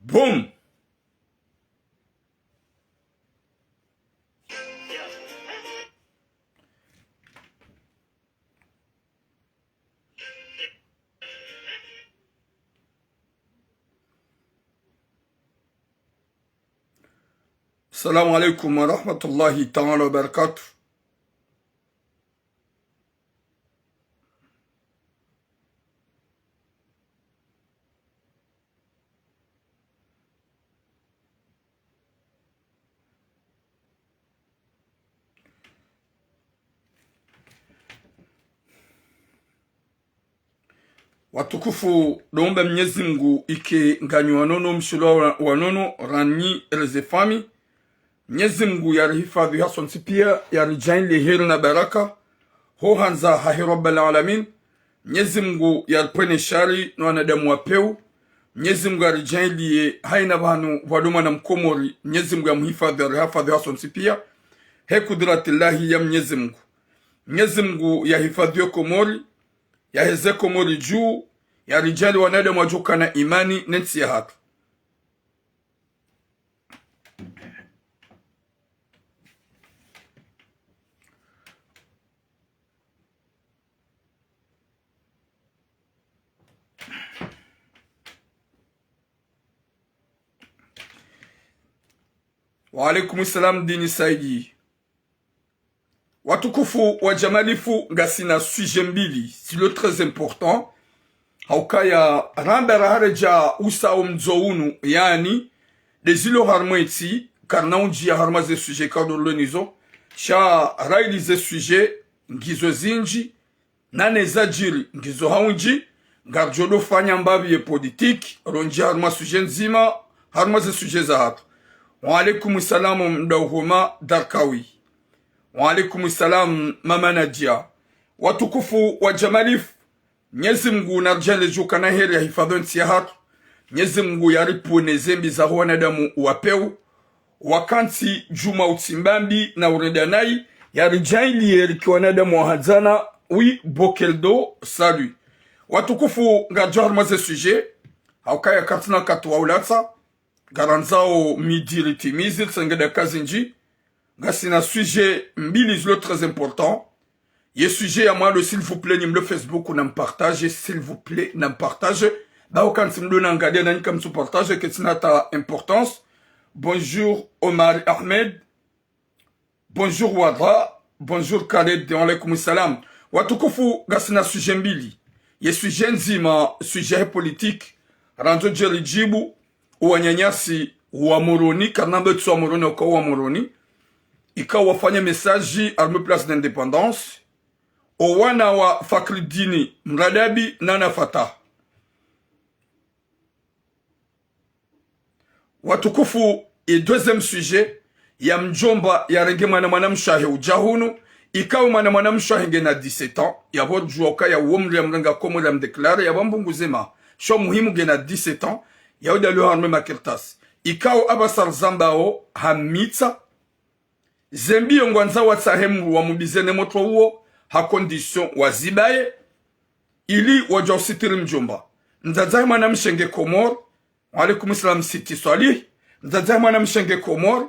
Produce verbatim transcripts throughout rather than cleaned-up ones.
Boom. Assalamu alaikum wa rahmatullahi ta'ala wa barakatuh. Watukufu, ndo omba Mnyezi Mngu ike nganyi wanono, mshilwa wa-, wanono, ranyi, eleze fami. Mnyezi Mngu yarihifadhwi hasontsi pia, yaridjaanliye heri na baraka, ho handza hahe Rabbal Alamin. Mnyezi Mngu yaripvwene shari no wanadamu wa pewu. Mnyezi Mngu yaridjaanliye haina pvanu pvwalo mwana Mkomori, Mnyezi Mngu yamuhifadhwi, yarihifadhwi hasontsi pia, he kudratillahi ya Mnyezi Mngu. Mnyezi Mngu yahifadhwi ye Komori, yaheze Komori dju, yaridjaanliye wanadamu wadjokana imani ne ntsi yahatru. Wa alaikum salam, Dini Saidi. Watukufu wa djamalifu, ngasina sujet mbili zilo très important. Haukaya ramba raharedja usa omdzo unu, yaani, nde zilo harumwa entsi, karina undjiya harumwa ze sujet kadolwe nizo, sha raili ze sujet ngizo zindji, nane zadjiri ngizo haundji, ngaridjo dofanya mbapvi ye politique, rondji harumwa sujet ndzima, harumwa ze sujet zahatru. Wa alaikum salam, mdau Homa Darkawi. Wa alaikum salam, Mama Nadia. Watukufu wa djamalifu, Mnyezi Mngu naridjaanliye djokana heri, yahifadhwi entsi yahatru. Mnyezi Mngu yaripvwene zembi zaho wanadamu wa pewu. Wakantsi djuma utsimbambi na urenda nayi, yaridjaanliye rike wanadamu wa hadzana. Oui, Bokeldo, salut. Watukufu, ngaridjo harumwa ze sujet, haukaya karitsina wakati wa ulatsa, ngarandzao midi ritimizi, ritsenge dakika zindji. Ngasina sujet mbili zilo très important. Ye sujet ya mwando, s'il vous plaît, nyi mlo Facebook, nampartage, s'il vous plaît, nampartage. Ba wakantsi mdo nangalia, nanyi kamtsu partage, ketsina hata importance. Bonjour, Omar Ahmed. Bonjour, Wadha. Bonjour, Khaled. Wa alaikum salam. Watukufu, ngasina sujet mbili. Ye sujet ndzima, sujet ya politique. Randzo djeridjibu owananyasi wa Moroni, karina mbe tsi wa Moroni, oka wa Moroni, ikao wafanya message harumwa Place d'Indépendance, owana wa Fakridini Mradabi na Nafata. Watukufu, e deuxième sujet, ya mdjomba yarenge mwana mwanamshe wahe udja hunu, ikao mwana mwanamshe wahe ngena dix-sept ans, yapvo djuwa ukaya wo mdru yamrenga Komori yamdéclaré, yapvo mbungu zema, sho muhimu ngena dix-sept ans, ya udja leo harumwa ye makartasi. Ikao apvasa rizambao hamitsa, zembi yo ngwandzao watsahe mdru wamubize ne motro uwo, ha condition wazibaye, ili wadja usitiri mdjomba. Mdzadze wahe mwanamshe nge Komori, Wa alaikum salam, Siti Swalih. Mdzadze wahe mwanamshe nge Komori,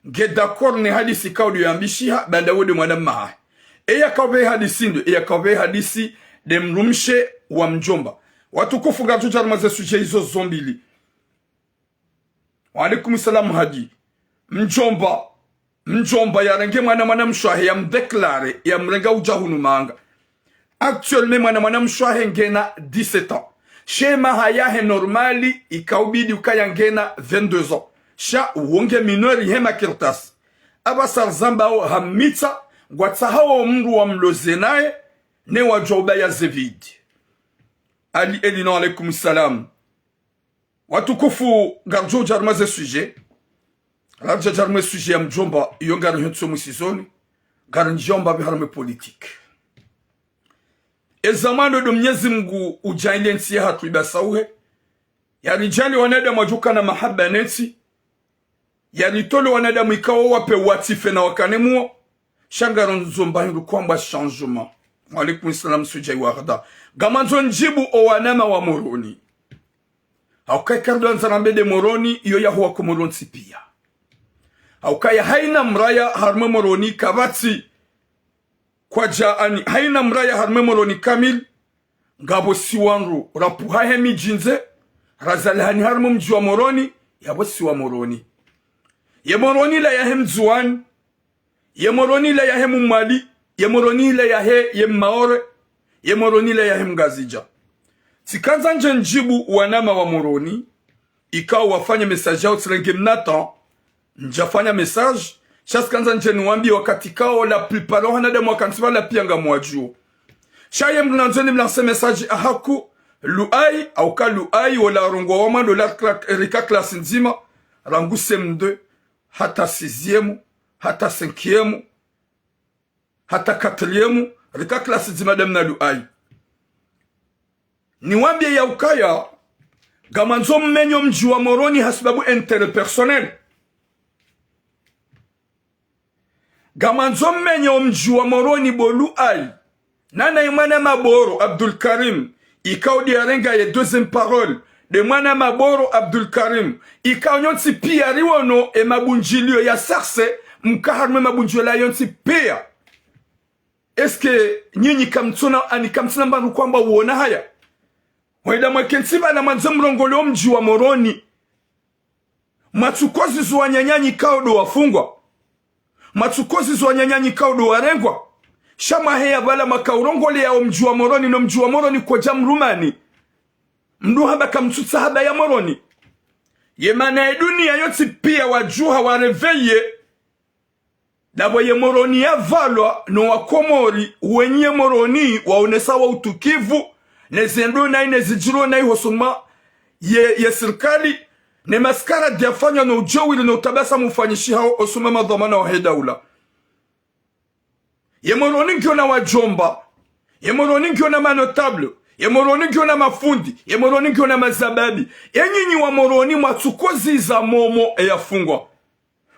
nge d'accord ne hadisi ikao ndo yambishiha, baanda wo nde mwana mmahahe. Eya kaupve hadisi ndo, eya kaupve hadisi nde mdrumshe wa mdjomba. Watukufu, ngaridjo dja harumwa ze sujet izo zo mbili. Wa alaikum salam, Hadi. Mdjomba, mdjomba yarenge mwana mwanamshe wahe, yamdéclaré, yamrenga udja hunu manga. Actuellement, mwana mwanamshe wahe ngena dix-sept ans. She maha yahe normal, ikaubidi ukaya ngena vingt-deux ans. Sha wo nge mineur he makartasi. Apvasa rizambao hamitsa, ngwatsahao mdru wamloze naye, ne wadjuwa ubaya ze vide. Ali Elina, wa alaikum salam. Watukufu, ngaridjo dja harumwa ze sujet. Ngaridjo dja harumwa ye sujet ya mdjomba, iyo ngari hentso mwisizoni. Ngaridjo amba pvi harumwa ye politique. Eza mwando ndo Mnyezi Mngu udjaanliye ntsi yahatru ibasauhe. Yaridjaanliye wanadamu wadjokana mahaba ne ntsi. Yaritolwe wanadamu ikao wape watife na wakane muo. Sha ngarandzo mba hindru kwamba changement. Wa alaikum salam, Sujai Warda. Ngamandzo ndjibu owanama wa Moroni. Hauka ika ridjo andza rambe nde Moroni, iyo yahuwa Komori yontsi piya. Haukaya haina mraya harumwa Moroni kapvatsi kwadja ani, haina mraya harumwa Moroni kamili, ngapvo si wandru, rapvuha he midji ndze, razalihani harumwa mdji wa Moroni, yapvo si wa Moroni. Ye Moroni la yahe Mndzuwani, ye Moroni la yahe Mmwali, ye Moroni la yahe ye Mmaore, ye Moroni la yahe Mngazidja. Tsikandza ndje ndjibu wanama wa Moroni, ikao wafanya message yao tsirenge mna temps, ndjafanya message, sha tsikandza ndje niwambiye wakati ikao la plupart wa wanadamu wakantsi pvala piya ngamwadjuo. Sha ye mndru nandzo nimlance message ahaku, Luai, hauka Luai, wola arongowa wa mwando la kla-, rika classe ndzima, rangu C M deux, hata sixième, hata cinquième, hata quatrième, rika classe ndzima nde mi na Luai. Niwambiye yaukaya, ngamwandzo mmenye omdji wa Moroni hasibabu intérêt personnel. Ngamwandzo mmenye omdji wa Moroni bo Luai. Nana ye mwana Maboro Abdul Karim, ikao nde yarenga ye deuxième parole, nde mwana Maboro Abdul Karim, ikao nyontsi piya riwono e mabundjiliyo ya C R C, mka harumwa e mabundjiliyo la yontsi piya. Est-ce que nyinyi kamtsona, ani kamtsina mbandru kwamba uona haya? Waida mwakentsi pvala mwandze mrongole omdji wa Moroni. Mwatsukozizo wananyanyu ikao ndo wafungwa. Mwatsukozizo wananyanyu ikao ndo warengwa. Sha mwaheya pvala mwaka urongoleya omdji wa Moroni, no mdji wa Moroni kwadja mrumani. Mndru hamba kamtsutsaha haba ya Moroni. Ye mana ye duniya yontsi piya wadjuha wa réveiller. Ndapvo ye Moroni yapvalwa, no Wakomori wenyi ye Moroni waonesa wo utukivu, ne zendro nayi, ne zidjiro nayi hosoni mwa ye, ye sirikali, ne mascarade yafanywa, no udjowiri, no utabasamu ufanyishihao hosoni mwa madhwamana wahe daula. Ye Moroni ngiyo na wadjomba, ye Moroni ngiyo na manotable, ye Moroni ngiyo na mafundi, ye Moroni ngiyo na mazababi. Enyinyi wa Moroni mwatsukoziza momo eyafungwa.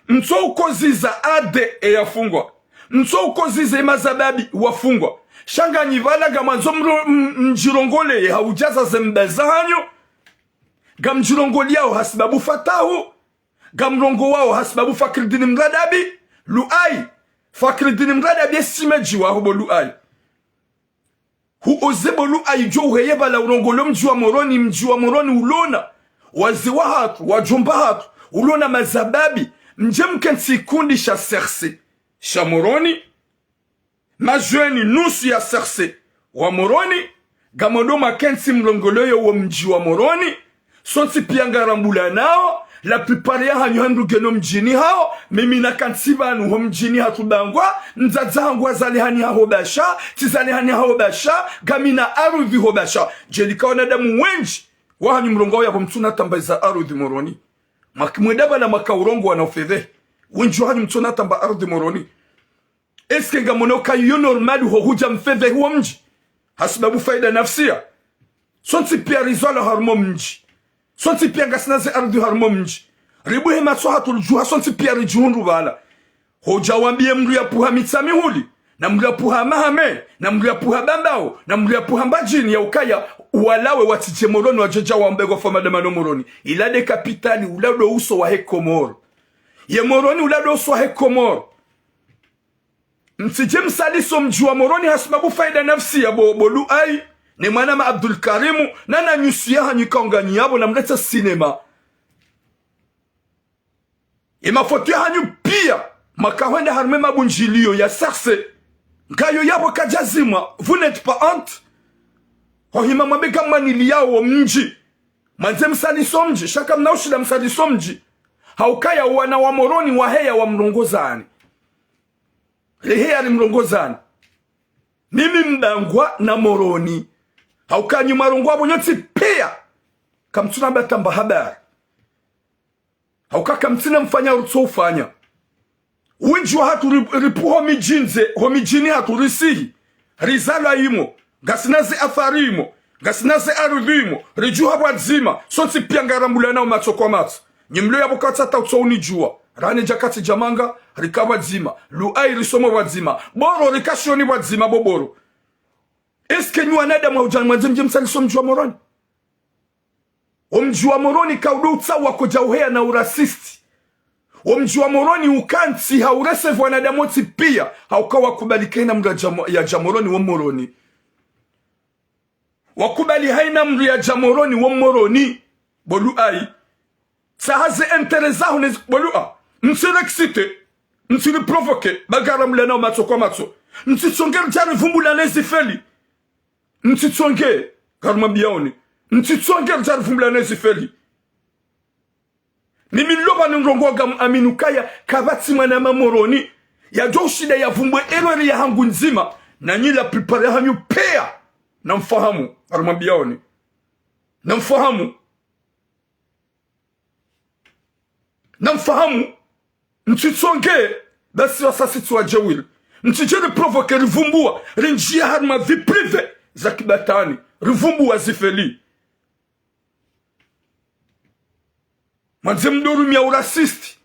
Mtsoukoziza ade eyafungwa. Mtsoukoziza emazababi wafungwa. Sha nganyi pvala ngamwandzo mro-, m-, mdjirongoleye ha udjaza ze mba zahanyu. Ngamdjirongoleyao hasibabu Fatahu. Ngamrongowao hasibabu Fakridini Mradabi. Luai. Fakridini Mradabi esime djiwaho bo Luai. Huoze bo Luai djo uheye pvala urongole omdji wa Moroni, mdji wa Moroni ulona wazee wahatru, wadjomba hatru, ulona mazababi, mdje mkentsi ikundi sha C R C sha Moroni, majeunes nusu ya C R C wa Moroni, ngamwendo mwakentsi mrongoleye wo mdji wa Moroni, sontsi piya ngarambulanao, la plupart yahanyu handru ngeno mdjini haho, mimi nakantsi pvanu ho mdjini hatru Bangwa, mdzadze hangu hazalihani haho Basha, tsizalihani haho Basha, ngamina arudhi ho Basha. Djelika wanadamu wendji wahanyu mrongowao yapvo mtsuna tamba za arudhi Moroni. Mwaki mwenda pvala mwaka urongowa na ufedhehi. Wendji wahanyu mtsuna tamba arudhi Moroni. Est-ce que ngamwono ka iyo normal ho hudja mfedhehi wo mdji hasibabu faida nafsiya? Sontsi piya rizalwa harumwa omdji. Sontsi piya ngasina ze arudhi harumwa omdji. Ribuhe matso hatru ridjuha sontsi piya ridjihundru pvala. Hodja wambiye mndru yapvuha Mitsamihuli, na mndru yapvuha Mahame, na mndru yapvuha Bambao, na mndru yapvuha Mbadjini yaukaya walawe watsidje Moroni wadje dja wambe ngwafanya madamano Moroni. Ila nde kapitali, ula ndo uso wahe Komori. Ye Moroni ula ndo uso wahe Komori. Mtsidje msaliso mdji wa Moroni hasibabu faida nafsiya bo, bo Luai, ne mwanama Abdul Karimu, nana nyusu yahanyu ikao nganyi yapvo na mletse sinema. Emafoto yahanyu piya, mwaka hwenda harumwa emabundjiliyo ya C R C, ngayo yapvo kadjazimwa, vous n'êtes pas honte? Hohima mwambe ngamwaniliyao wo mdji. Mwandze msaliso mdji, sha kamna ushinda msaliso mdji. Haukaya wana wa Moroni waheya wamrongozani. Riheya rimrongozani. Mimi Mbangwa na Moroni. Hauka nyi mwarongowa pvo nyontsi piya. Kamtsuna mba tamba habari. Hauka kamtsina mfanya rutso ufanya. Wendji wahatru ri-, ripvuha ho midji ndze, ho midjini hatru risihi. Rizalwa imo. Ngasina ze afari imo. Ngasina ze arudhi imo. Ridjuha pvwadzima. Sontsi piya ngarambulanao matso kwa matso. Nyi mlo yapvo katsata utso unidjuwa. Rane dja katsi dja manga, rika pvwadzima. Luai risomo pvwadzima. Boro rika shioni pvwadzima bo Boro. Est-ce que nyi wanadamu hudja mwandze mdje msaliso mdji wa Moroni? Omdji wa Moroni kaudjo utsaha wakodja uheya na urasisti. Omdji wa Moroni ukantsi ha urecevoir wanadamu wontsi pia, hauka wakubali kaina mdru yadja Mo-, yadja Moroni wo Moroni. Wakubali haina mdru yadja Moroni wo Moroni. Bo Luai. Tsaha ze intérêt zaho nezi, bo Lua. Mtsiri excité. Mtsiri provoqué. Ba ngaramlanao matso kwa matso. Mtsitsonge ridja rivumbula nezi feli. Mtsitsonge. Ngarumwambiaoni. Mtsitsonge ridja rivumbula nezi feli. Mimi nilo pvanu ndrongoa ngam aminio ukaya kapvatsi mwana Mamoroni yadjo ushinda yavumbue erreur yahangu ndzima. Nanyi la plupart yahanyu pia. Namfahamu. Ngarumwambiaoni. Namfahamu. Namfahamu. Mtsitsonge. Basi wasasi tsi wadjeuri. Mtsidje riprovoqué rivumbua. Rindjia harumwa vie privée za kibatwani. Rivumbua zifeli. Mwandze mdorumia urasisti.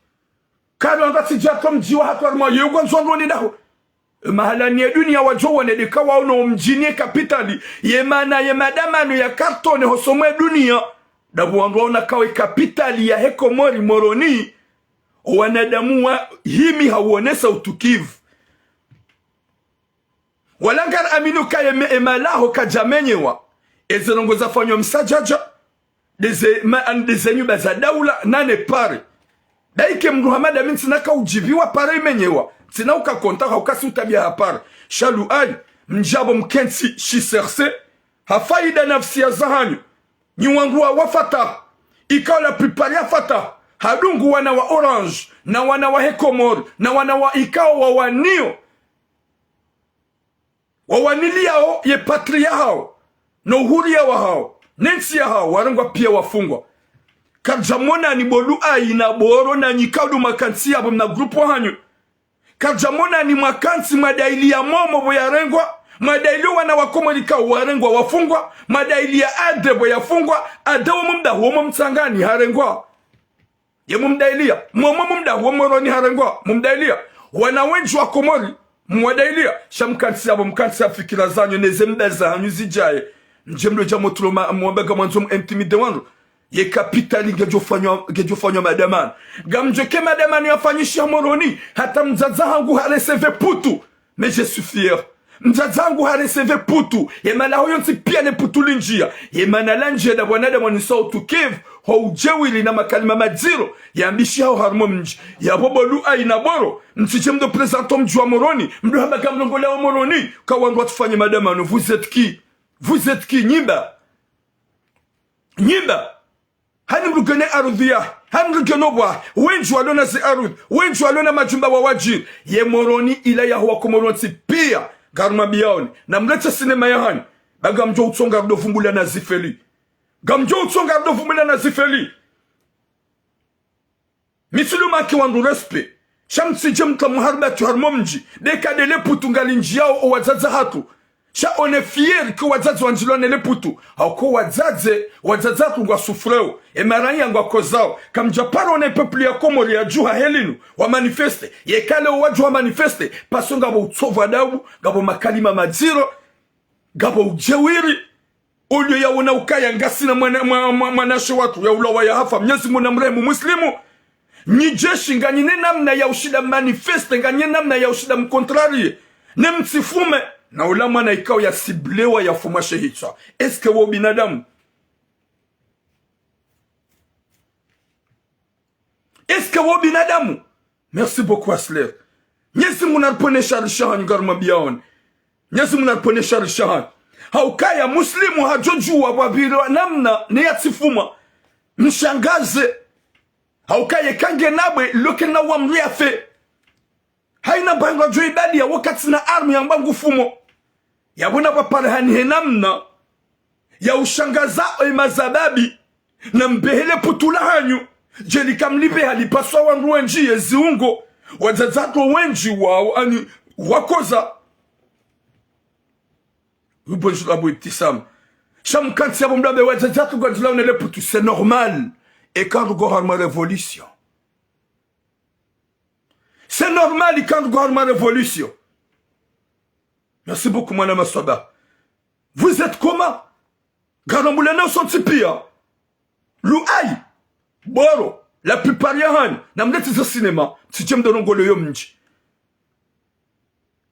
Kalo anga tsidja kamdjiwa hatru harumwa yegwa nzwandoni daho. Emahalani ye dunia wadjo wone deka waono omdjini ye kapitali. Ye mana ye madamano ya kartone hosoni mwe dunia. Dapvo wandru waona kawe kapitali yahe Komori Moroni. Owanadamu wahimi hauonesa utukivu. Wala ngaraminio ukaya eme-, emalaho kadjamenyewa. Eze ndrongo zafanywa msadjadja. Ndeze ma-, an-, ndeze nyumba za daula, nane pare. Daike mdru hama dami ntsina kaudjiviwa pare imenyewa. Ntsina ukakonta hauka tsi utabia ha pare. Sha Luai, mdjabo mkentsi shiserse. Ha faida nafsia zahanyu. Nyi wandru wa, wa Fatah. Ikao la plupart ya Fatah. Hadungu wana wa Orange. Na wana wahe Komori. Na wana wa ikao wawanio. Wawaniliao ye patrie yahao, no uhuria wahao, ne ntsi yahao, warengwa pia wafungwa. Karidjamonani bo Luai na Boro nanyi kaudu mwakantsi yapvo mna groupe wahanyu. Karidjamonani mwakantsi mwadailia Momo pvo yarengwa, mwadailia wana wa Komori kao warengwa wafungwa, mwadailia Ade pvo yafungwa, Ade wo mumdahu wo mumtsangani harengwa. Ye mumdailia, Momo mumdahu wo Moroni harengwa, mumdailia. Wana wendji wa Komori, mwadailia. Sha mkantsi yapvo, mkantsi ya fikira zanyu, neze mda zahanyu zidjaye. Mdje mdro dja motro ma-, mwambe ngamwandzo mu intimidé wandru. Ye kapitali ngedjofanywa, ngedjofanywa madamano. Ngamdjoke madamano yafanyishiha Moroni, hata mdzadze hangu harecevé putu. Mais je suis fier. Mdzadze hangu harecevé putu. Ye malaho yontsi pia le putu lindjia. Ye mana landjia dapvo wanadamu wanisao utukivu. Ho udjeuri na makalima madziro. Yambishihao harumwa mdji. Yapvo bo Luai na Boro. Mtsidje mdo présenté omdji wa Moroni. Mdo hamba ngamlongolao Moroni. Ka wandru watsufanye madamano. Vous êtes qui? Vous êtes qui? Nyi mba. Nyi mba. Hani mdru ngena ardhi yahe, hani mdru ngena obwahe, wendji walona zi ardhi, wendji walona majumba wawadjiri, ye Moroni ila yaho wa Komori wontsi pia, ngarumwambiaoni, na mlete sinema yahanyu, ba ngamdjo utsonga rudo vumbula na zifeli. Ngamdjo utsonga rudo vumbula na zifeli. Mi tsi djo manqué wandru respect. Sha mtsidje mtsamu harumwa tsu harumwa mdji. Deka de le putu ngalindjiao owadzadze hatru. Sha on est fier que wadzadze wandjilwa ne le putu. Hauka wadzadze, wadzadze hatru ngwa souffreo. E maraya ngwa kozao. Kamdja paro ne peuple ya Komori ya djuha helinu. Wa manifesté. Yeka leo wadjuha manifesté. Parce que ngapvo utsovu adabu. Ngapvo makalima madziro. Ngapvo udjeuri. Olio yaona ukaya ngasina mwana, mwa-, mwa-, mwanamshe watru yaulawa yahafa, Mnyezi Mungu namrehemu Muslimu. Nyi jeshi nganyina namna ya ushinda manifesté, nganyina namna ya ushinda mcontrarié. Ne mtsifume, na ula mwana ikao ya cibléwa yafumwa she hitswa. Est-ce que wo binadamu? Est-ce que wo binadamu? Merci beaucoup, Asler. Mnyezi Mungu naripvonese sharri shahanyu, ngarumwambiaoni. Mnyezi Mungu naripvonese sharri shahanyu. Haukaya Muslimu hadjodjuwa pvwapvira namna ne yatsifuma. Mshangaze. Haukaya kange nabwe, loke na wa mdru yafe. Haina mbangu adjo ibali ya wakati na arme ya mbangu fumo. Yapvo na pvapare hani he namna ya ushangaza e mazababi, na mbehe le putu lahanyu, djeli kamlibeha lipaswa wandru wendji ye ziungo, wadzadze hatru wendji wao, ani, wakoza. Oui, bonjour, Abou Ibtissam. Sha mkantsi yapvo mdru ambe wadzadze hatru ngwandjilwao ne le putu, c'est normal. Eka ndugo harumwa révolution. C'est normal, eka ndugo harumwa révolution. Merci beaucoup, mwana Maswaba. Vous êtes comment? Ngarambula na sontsi pia. Boro, la plupart ya hanyu, namlete ze cinéma, mtsidje mdorongole yo mdji.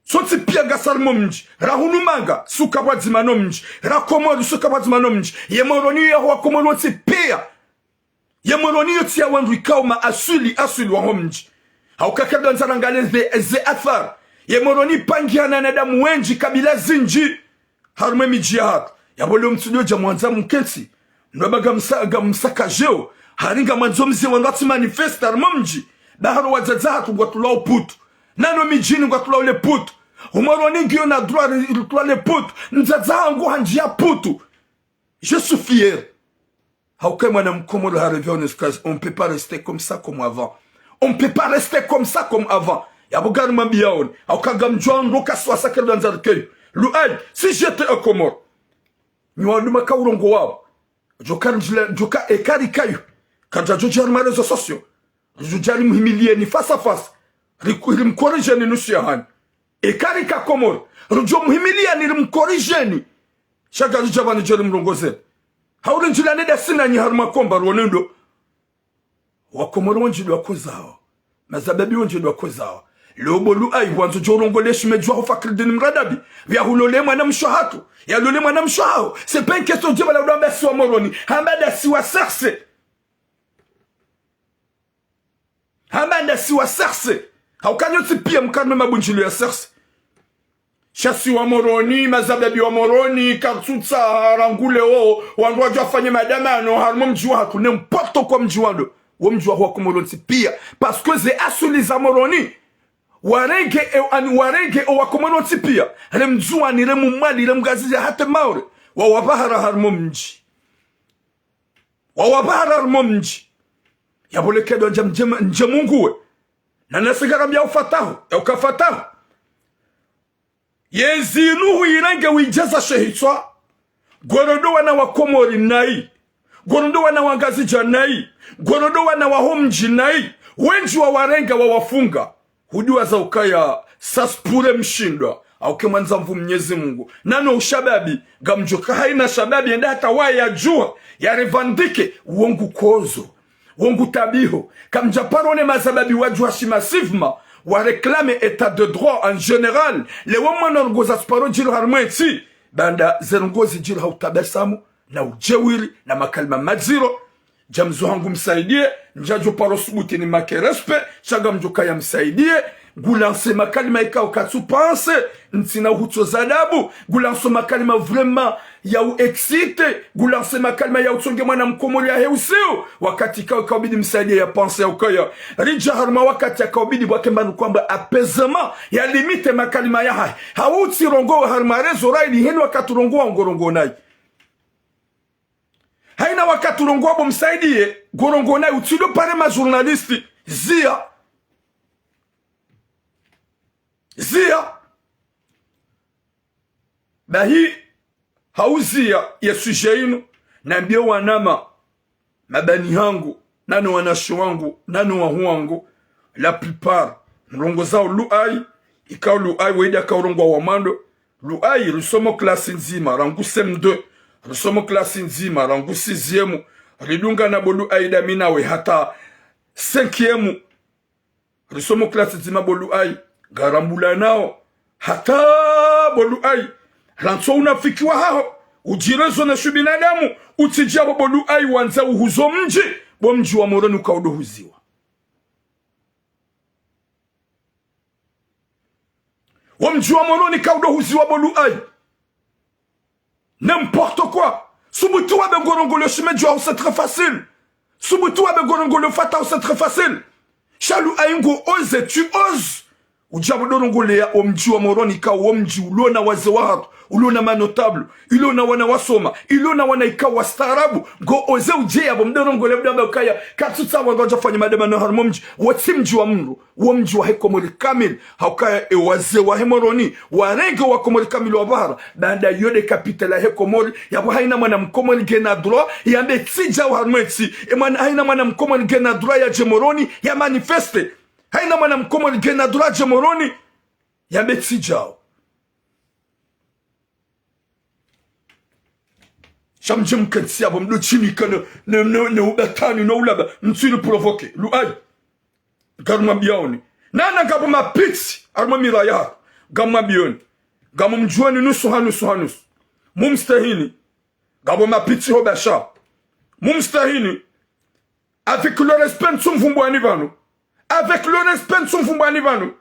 Sontsi piya ngasi harumwa mdji, ra hunu Manga, suka pvwadzima no mdji, ra Komori, suka pvwadzima no mdji, ye Moroni ya ho wa Komori wontsi piya. Ye Moroni yo tsi ya wandru ikao ma aswili, aswili wa ho mdji. Hauka kado andza rangalie ze, ze athari. Ye Moroni ipangiha na wanadamu wendji, kabila zindji. Harumwa ye midji ya hatru. Yapvo leo mtsudo dja mwandza mkentsi. Mndru amba ngamsa-, ngamsakajeo. Hari ngamwandzo mze wandru watsi manifeste harumwa mdji. Ba hari wadzadze hatru ngwatulwao Putu. Nano midjini ngwatulwao le Putu. Ho Moroni ngiyo na droit ri-, ritulwa le Putu. Mdzadze hangu handjiya Putu. Je suis fier. Hauka mwana mkomori harevya onesikazi, on peut pas rester comme ça comme avant. On peut pas rester comme ça comme avant. Yapvo ngari mwambiyaoni. Hauka ngamdjuwa ndo kasiwa sakre dans le cœur. Luai, si j'étais un Comore. Nyi wandru maka urongoao. Djoka ndjila, djoka ekari kayo. Kadja djodja harumwa réseaux sociaux. Djodja rimhimiliyeni face à face. Riku-, rimkorijeni nusu ya hanyu. Ekari ka Komori. Ridjo mhimiliyani rimkorijeni. Sha ngadjodja pvanu djeri mrongozeni. Hauri ndjila neda sinanyi harumwa komba ruone ndo. Wakomori wendji ndo wakozao. Mazababi wendji ndo wakozao. Leo bo Luai wandzo djo urongole shime djuwa ho Fakridini Mradabi. Pvya hulole mwana mshe hatru. Yalole mwana mshe haho. C'est pas une question djeba la udwamba si wa Moroni. Hamba nda si wa Serse. Hamba nda si wa Serse. Hauka nyontsi piya mkari no mabundjilio ya Serse. Sha si wa Moroni, mazababi wa Moroni, kartsutsaha rangu leo, wandru wadjo wafanye madamano, harumwa mdji wa hatru, n'importe quoi mdji wa ndo. Wo mdji wa ho wa Komori wontsi piya. Parce que ze aswili za Moroni. Warenge e, ani warenge o wa Komori wontsi piya. Re Mndzuwani, re Mmwali, re Mngazidja, hata Maore. Wawapvahara harumwa mdji. Wawapvahara harumwa mdji. Yapvo le kedo ndja mdje, ndje munguwe. Na nasi ngarambiao fatahu, yauka fatahu. Yezi inu huyirenge widjaza she hitswa. Ngworondo wana wa Komori nayi. Ngworondo wana wa Ngazidja nayi. Ngworondo wana wa ho mdji nayi. Wendji wawarenga wawafunga. Hudiwaza ukaya ça se pourrait mshindwa, hauka mwandza nvu Mnyezi Mungu. Nano ushababi, ngamdjoka haina shababi, yende hata waye yadjuwa, ya revendique, wo ngu kozo, wo ngu tabiho. Kamdja paro ne mazababi wadjuwa shi massivement, wa réclame état de droit en général, leo mwana rongoza tsiparo djiri harumwa entsi, baanda ze rongozi djiri ha utabasamu, na udjewiri, na makalima madziro, dja mzo hangu msaidiye, ndjadjo paro subuti nimake respect, sha ngamdjoka ya msaidiye, ngu lance makalima ikao katsu pense, ntsina uhutso za adabu, ngu lance makalima vraiment ya u excité, ngu lance makalima ya utsonge mwana mkomori ya heusiu, wakati ikao ikao bidi msaidiye ya pense ya ukaya. Ridja harumwa wakati yakao bidi bwake mbanu kwamba apaisement, ya limite makalima yahahe. Hau utsi rongowa harumwa réseau raili heni wakati rongowa ngorongo nayi. Haina wakati urongowa bo msaidiye, ngorongo nayi utsido pare ma journaliste, ziya. Ziya. Bahi, hauziya ye sujet inu, nambiye wanama, mabani hangu, nano wanashe wangu, nano wahu wangu, la plupart, mrongozao Luai, ikao Luai, wayida kaurongowa wa mwando, Luai, risomo classe ndzima, rangu C M deux, risomo classe ndzima, rangu sixième, ridunga na bo Luai nda mi nawe hata cinquième, risomo classe ndzima bo Luai, ngarambulanao, hata bo Luai, rantso unafiki wahaho, udjirezo na shu binadamu, utsidja bo, bo Luai wandza uhuzo mdji, bo mdji wa Moroni ukao udo huziwa. Wo mdji wa Moroni kaudo huziwa bo Luai. N'importe quoi. Subuti wambe ngorongowa shime djuwa ho, c'est très facile. Subuti wambe ngorongowa fatahu, c'est très facile. Sha Luai ngo oser, tu oses. Udja bo dorongoleya wo mdji wa Moroni ikao wo mdji ulo na wazee wahatru, ulo na ma notables, ulo na wana wasoma, ulo na wana ikao wastaarabu. Ngo oser udje yapvo mdorongoleya mdamba ukaya, katsutsaha wandru wadja fanya madamano harumwa mdji, wo tsi mdji wa mndru. Wo mdji wahe Komori kamili, haukaya e wazee wahe Moroni, warenge wa Komori kamili wapvahara, baanda yo nde capitale yahe Komori, yapvo haina mwana mkomori ngena droit, yambe tsidjao harumwa entsi, e mwana, haina mwana mkomori ngena droit yadje Moroni, ya manifeste. Haina mwana mkomori ngena droit yadje Moroni, yambe tsidjao. Sha mdje mkentsi yapvo mdo shinika ne, ne, ne, ne ubatani, ne ulaba, mtsiri provoquer. Luayi. Ngarumwambiyaoni. Nana ngapvo mapitsi, harumwa miraya yahatru. Ngamwambiyaoni. Ngamumdjuwani nusu ha nusu ha nusu. Mumstehini. Ngapvo mapitsi ho Basha. Mumstehini. Avec le respect ntsumvumbuwani pvanu. Avec le respect ntsumvumbuwani pvanu.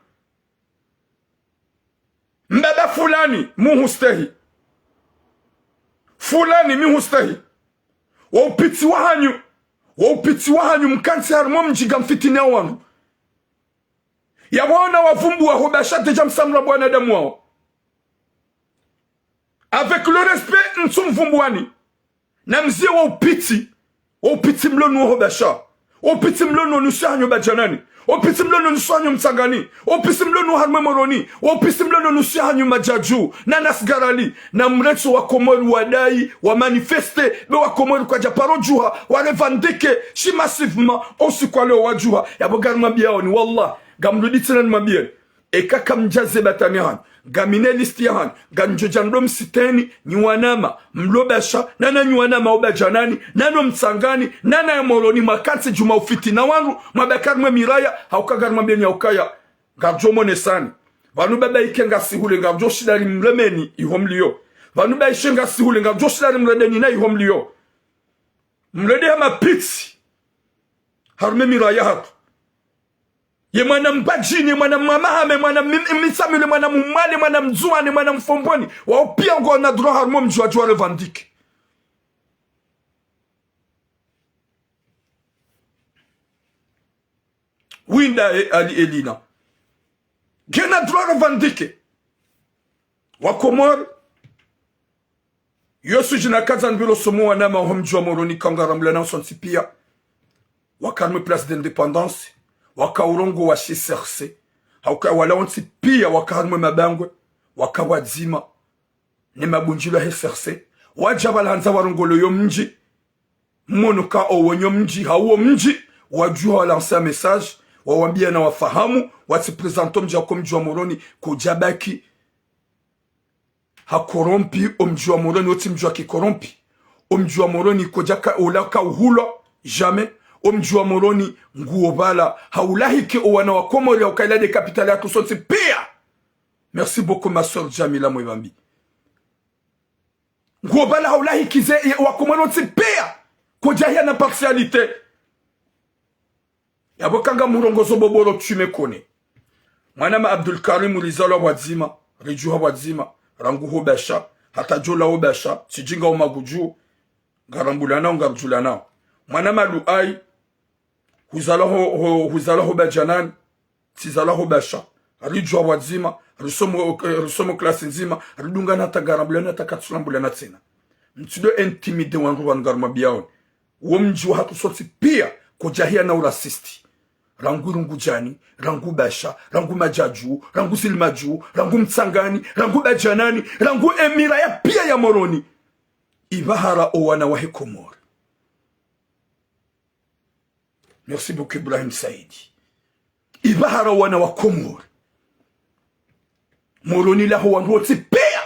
Mbaba fulani, muhustehi. Fulani, mihustehi. Wo upitsi wahanyu, wo upitsi wahanyu mkantsi harumwa mdji ngamfitini ya wandru. Yapvo ona wavumbuwa ho Basha déjà msamra bo wanadamu wawo. Avec le respect, ntsumvumbuwani. Namziye wo upitsi, wo upitsi mlo nuwo ho Basha. Wo upitsi mlo nuwo nusu yahanyu Badjanani. Wo upitsi mlo nuwo nusu yahanyu Mtsangani. Wo upitsi mlo nuwo harumwa Moroni. Wo upitsi mlo nuwo nusu yahanyu Madjadju. Na Nasgarali. Namrentsi Wakomori wadayi, wamanifeste, be Wakomori kwadja paro djuha, warevendiquer, shi massivement, o usiku wa leo wadjuha. Yapvo ngarumwambiyaoni, wallah, ngamrudi tsena nimwambiyeni. Eka kamdjaze batani yahanyu, ngamina liste yahanyu, ngamdjo dja ndo msiteni, nyi wanama mlo Basha, nana nyi wanama wo Badjanani, nano Mtsangani, nana ya Moroni, mwakantsi djuu mwa ufitina wandru, mwabaki harumwa miraya, hauka ngarumwambiyeni haukaya, ngardjo monesani. Pvanu baba ike ngasi hule, ngardjo shinda rimremeni iho mliyo. Pvanu ba ishe ngasi hule, ngardjo shinda rimredeni na iho mliyo. Mrede ha mapitsi harumwa miraya yahatru. Ye mwana Mbadjini, ye mwana Mwamahame, ye mwana Mi-, Mitsamihuli, ye mwana Mmwali, ye mwana Mndzuwani, ye mwana Mfomboni. Wawo piya ngwao na droit harumwa mdji wadje warevendiquer. Winda e, Ali Elina. Ngena droit revendiquer. Wakomori. Yo sujet nakandza nipvilo somo wanama ho mdji wa Moroni ka ngarambulanao sontsi piya. Waka harumwa Place d'Indépendance. Waka urongowa shi C R C. Hauka wala wontsi piya waka harumwa mabangwe. Waka pvwadzima ne mabundjilwa he C R C. Wadja pvala handza warongolowe yo mdji. Mwono ka owenyi wo mdji, hau wo mdji, wadjuha walancer message, wawambiya na wafahamu, watsi présenter o mdji hauka o mdji wa Moroni, kodja baki ha corrompu, o mdji wa Moroni, wotsi mdji wa ki corrompu. O mdji wa Moroni, kodja ka, ola kauhulwa, jamais. O mdji wa Moroni, nguwo pvala, haulahiki o wana wa Komori, hauka ila nde capitale yahatru sontsi piya. Merci beaucoup, ma sœur Jamila Mwebambi. Nguwo pvala haulahikize ye Wakomori wontsi piya. Kodja hiya na partialité. Yapvo ka ngamurongozo boboro tu me connais. Mwanama Abdul Karim rizalwa pvwadzima, ridjuha pvwadzima, rangu ho Basha, hata djola ho Basha, tsidjinga o magudju, ngarambulanao, ngarudjulanao. Mwanama Luayi, huzalwa ho, ho, huzalwa ho Badjanani, tsizalwa ho Basha. Ridjuha pvwadzima, risomo, eh, risomo classe ndzima, ridungana hata ngarambulana hata katsulambulana tsena. Mtsido intimider wandru pvanu ngarumwambiyaoni. Wo mdji wahatru sontsi piya, kodja hiya na uraciste. Rangu Irungudjani, rangu Basha, rangu Madjadju, rangu Silimadju, rangu Mtsangani, rangu Badjanani, rangu emiraya piya ya Moroni. Ipvahara o wana wahe Komori. Merci beaucoup, Ibrahim Saidi. Ipvahara wana wa Komori. Moroni laho wandru wontsi piya.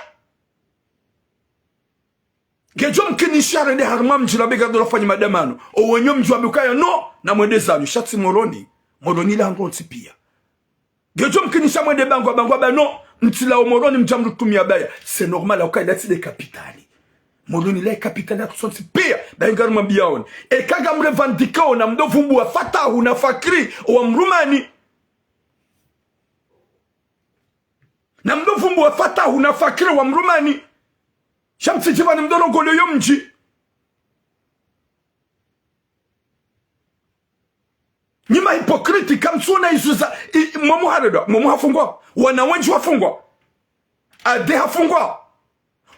Ngedjo mkinisha rende harumwa mdji la bega dola fanyi madamano. Owenyi wo mdji wambe ukaya no, namwende zanyu, sha tsi Moroni. Moroni laho wandru wontsi piya. Ngedjo mkinisha mwende bangwa, bangwa ba no, mtsilawo Moroni mdja mrutumiya baya. C'est normal, hauka ila tsi nde capitale. Moroni la capitale yahatru sontsi piya, bayi ngarumwambiyaoni. Eka ngamrevendiquer ona mdo vumbuwa Fatahu na Fakri, owa Mrumani. Na mdo vumbuwa Fatahu na Fakri owa Mrumani. Sha mtsidji pvanu mdo rongolowe yo mdji. Nyi ma hypocrite, kamtsuona izo za, i, i, mwamu haredwa, mwamu hafungwa. Wana wendji wafungwa. Ade hafungwa.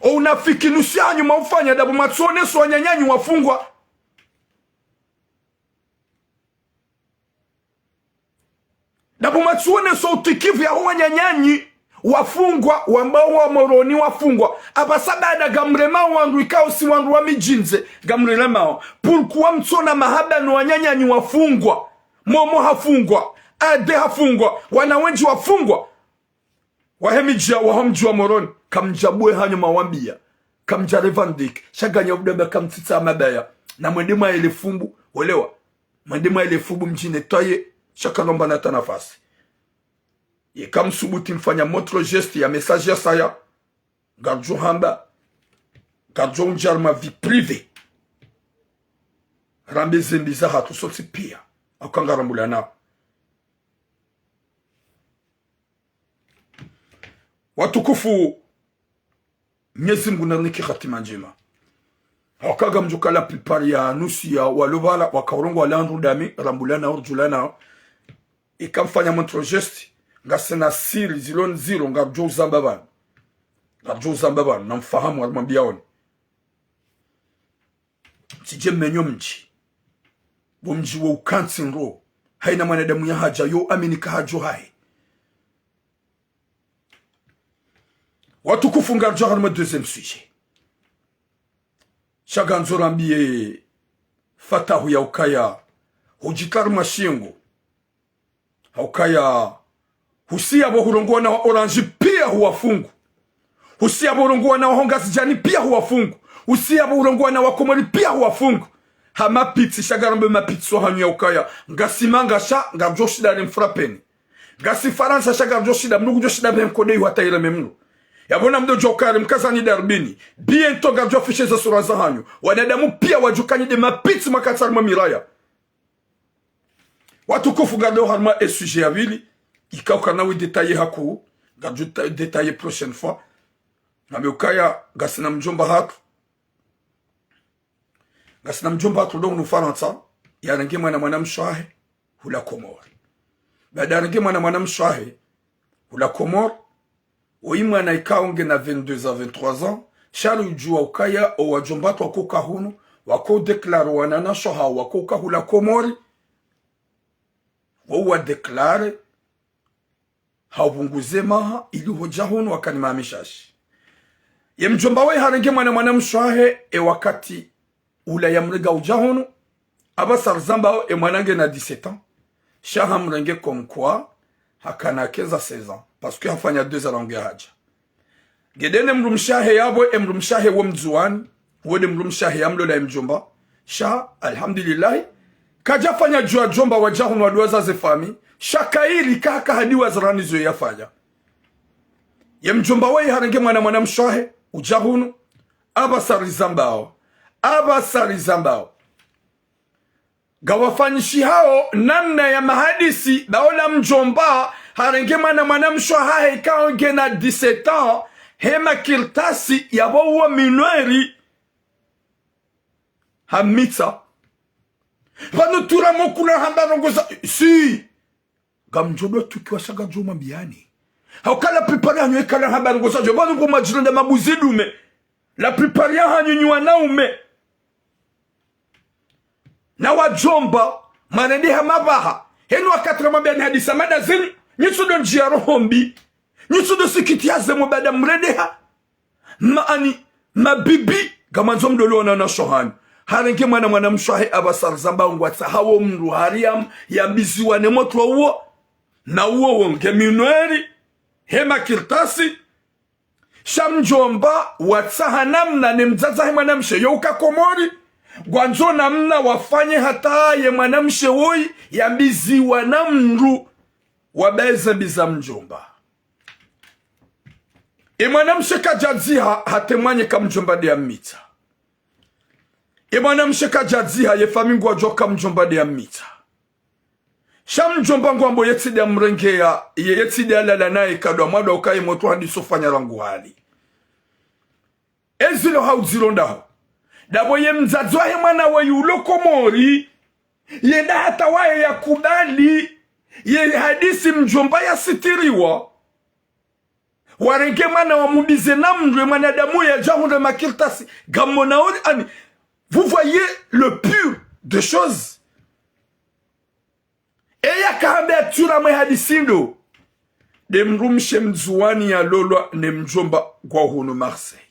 O unafiki nusu yahanyu mwaufanya, ndapvo mwatsuoneso wananyanyu wafungwa. Ndapvo mwatsuoneso utikivu yaho wananyanyu wafungwa, wambao wa Moroni wafungwa. Apvasa baada ngamremao wandru ikao si wandru wa midjini ze, ngamremao. Pourquoi mtsuona mahaba no wananyanyu wafungwa? Momo hafungwa, Ade hafungwa, wana wendji wafungwa. Wahe midji ya, waho mdji wa Moroni, kamdjabuwe hanyu mawambiya. Kamdja revendiquer, sha nganya udamba kamtsitsa mabaya. Na mwende mwaele fumbu, welewa. Mwende mwaele fumbu mdjine taye, sha kalomba na ta nafasi. Ye kamsubuti mfanya montre geste ya message ya saya. Ngardjo hamba, ngardjo undja harumwa vie privée. Rambe zembi zahatru sontsi pia. Hauka ngarambulanao. Watukufu, Mnyezi Mungu narinike hatima ndjema. Hauka ngamdjuwa la plupart ya nusu ya walo pvala, waka urongoa wala ndru dami, rambulanao, ridjulanao. Ika mfanya montre geste, ngasina siri zilo ndziro, ngardjo uzamba pvanu. Ngardjo uzamba pvanu, na mfahamu, harimwambia oni. Mtsidje mmenyo mdji. Bo mdji wo ukantsi ndro. Haina mwanadamu ya hadja yo amini ka hadjo hahe. Watukufu, ngardjo harumwa deuxième sujet. Sha ngandzo rambiye Fatahu ya ukaya hudjitwara mashingo. Haukaya, husiya pvo hurongoa na wa Orange pia huwafungu. Husiya pvo hurongoa na wa Hongazidjani pia huwafungu. Husiya pvo hurongoa na wa Komori pia huwafungu. Ha mapitsi, sha ngarambe mapitsi wahanyu ya ukaya. Ngasi manga sha, ngardjo shinda rimfrapeni. Ngasi Farantsa sha ngardjo shinda, mndru ngudjo shinda pvwe nkodeyi hata ireme mndru. Yapvo na mdo djo kare mkazani darubini. Bientôt ngardjo afishe ze sura zahanyu. Wanadamu pia wadjukanye nde mapitsi mwakatsi harimwa miraya. Watukufu, ngardo harumwa e sujet ya pvili, ikao kana wi détailler haku, ngardjo ta-, détailler prochaine fois. Ngambe ukaya, ngasina mdjomba hatru. Ngasina mdjomba hatru ndo hunu Farantsa, yarenge mwana mwanamshe wahe, hula Komori. Baada yarenge mwana mwanamshe wahe, hula Komori, oyi mwana ikao ngena vingt-deux à vingt-trois ans, sha ridjuwa ukaya, o wadjomba hatru wako uka hunu, wako déclarer wananyashe wahawo wako uka hula Komori, wo wa déclarer, ha upvunguze maha, ili hudja hunu wakana maha mishashi. Ye mdjomba we harenge mwana mwanamshe wahe, e wakati ula yamrenge udja hunu, apvasa rizambao e mwana ngena dix-sept ans, sha hamrenge comme quoi, hakana quinze à seize ans, parce que hafanya deux ans rangu yahadja. Ngedene mdrumshe wahe yapvo, e mdrumshe wahe wo Mndzuwani, wo nde mdrumshe wahe yamlola e mdjomba. Sha, alhamdulillahi, kadjafanya djuu ya djomba wadja hunu waduwaza ze fami, sha kayiri kahaka hadiwaza rani zo yafanya. Ye mdjomba we harenge mwana mwanamshe wahe, udja hunu, apvasa rizambao, apvasa rizambao. Ngawafanyishihao namna ya mahadisi, ba ola mdjomba, harenge mwana mwanamshe wahahe ikao ngena dix-sept ans, he makartasi yapvo uwo minweri, hammitsa. Pvanu tura mokula hamba rongoza, si. Ngamdjo do tukiwa sha ngardjo mwambiyani. Hauka la plupart yahanyu ikala hamba rongoza djo, pvanu pvo mwadjirenda mabuzi dume. La plupart yahanyu nyi wanaume. Na wadjomba, mwarendeha mapvaha. Henu wakati ramwambiyani hadisa mada zinu, nyi tsudo ndjiya roho mbi. Nyi tsudo sikitiya ze mo baada mrendeha. Maani, mabibi, ngamwandzo mdolona na shohani. Harenge mwana mwanamshe wahe apvasa rizambao ngwatsahao mndru hari yam-, yambiziwa ne motro uwo. Na uwo wo nge minweri, he makartasi. Sha mdjomba watsaha namna ne mdzadze wahe mwanamshe yo uka Komori, ngwandzo namna wafanye hata ye mwanamshe woyi yambiziwa na mndru wabeze mbiza mdjomba. E mwanamshe kadjadziha, hatemwanye ka mdjomba nde yammitsa. E mwanamshe kadjadziha, ye fami ngwadjuwa ka mdjomba nde yammitsa. Sha mdjomba ngwambo ye tsi nde yamrengeya, ye, ye tsi nde yalala naye kadwa mwadwa ukaye motro hadiso fanya rangu hali. Ezilo haudziro ndaho. Ndapvo ye mdzadze wahe mwana we yulo Komori, yenda hata waye yakubali, ye hadisi mdjomba yasitiriwa. Warenge mwana wambize na mndru, e mwanadamu yadja hundre makartasi, ngamwona ori ani. Vous voyez le pur des choses. Eya kahamba yatura mwe hadisi ndo. Nde mdrumshe Mndzuwani yalolwa ne mdjomba ngwa hunu Marseille.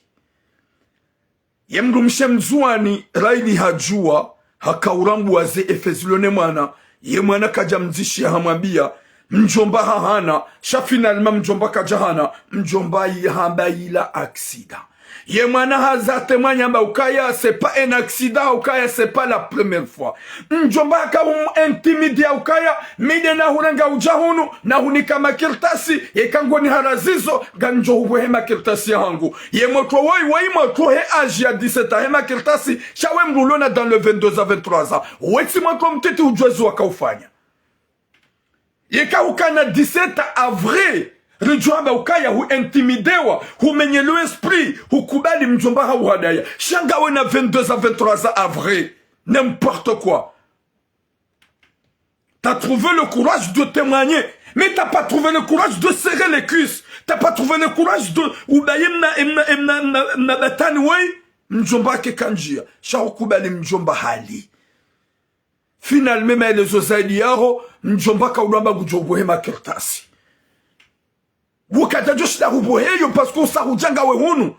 Ye mdrumshe Mndzuwani, raili hadjuwa, haka urambuwa ze effets zilo ne mwana, ye mwana kadja mdzishiya hamwambiya, mdjomba hahana, sha finalement mdjomba kadja hana, mdjomba yihamba yila accident. Ye mwana haza témoigner amba ukaya, c'est pas un accident, ukaya, c'est pas la première fois. Mdjomba haka hum intimider ukaya, mi nde nahurenga udja hunu, nahunika makartasi, yeka ngoni harazizo, ngamdjo hubuhe makartasi yahangu. Ye motro woyi, woyi motro he âge ya dix-sept ans, he makartasi, sha we mdru ulona dans le vingt-deux à vingt-trois ans. Wetsi motro mtiti udjuwa ezi waka ufanya. Yeka hukana dix-sept ans à vrai, ridjuwa amba ukaya hu intimidewa, humenyelewa esprit, hukubali mdjomba hahuhadaya. Sha ngawe na vingt-deux à vingt-trois ans à vrai. N'importe quoi. T'as trouvé le courage de témoigner, mais t'as pas trouvé le courage de serrer les cuisses. T'as pas trouvé le courage de ubaye mna, mna, mna, mna, mna batani woyi, mdjomba hake kandjiya. Sha hukubali mdjomba hali. Finalement, maelezo zaidi yaho, mdjomba haka udjuwa amba ngudjo hubuhe makartasi. Wukadja djoshinda hubuheyo, parce que usa hudja ngawe hunu.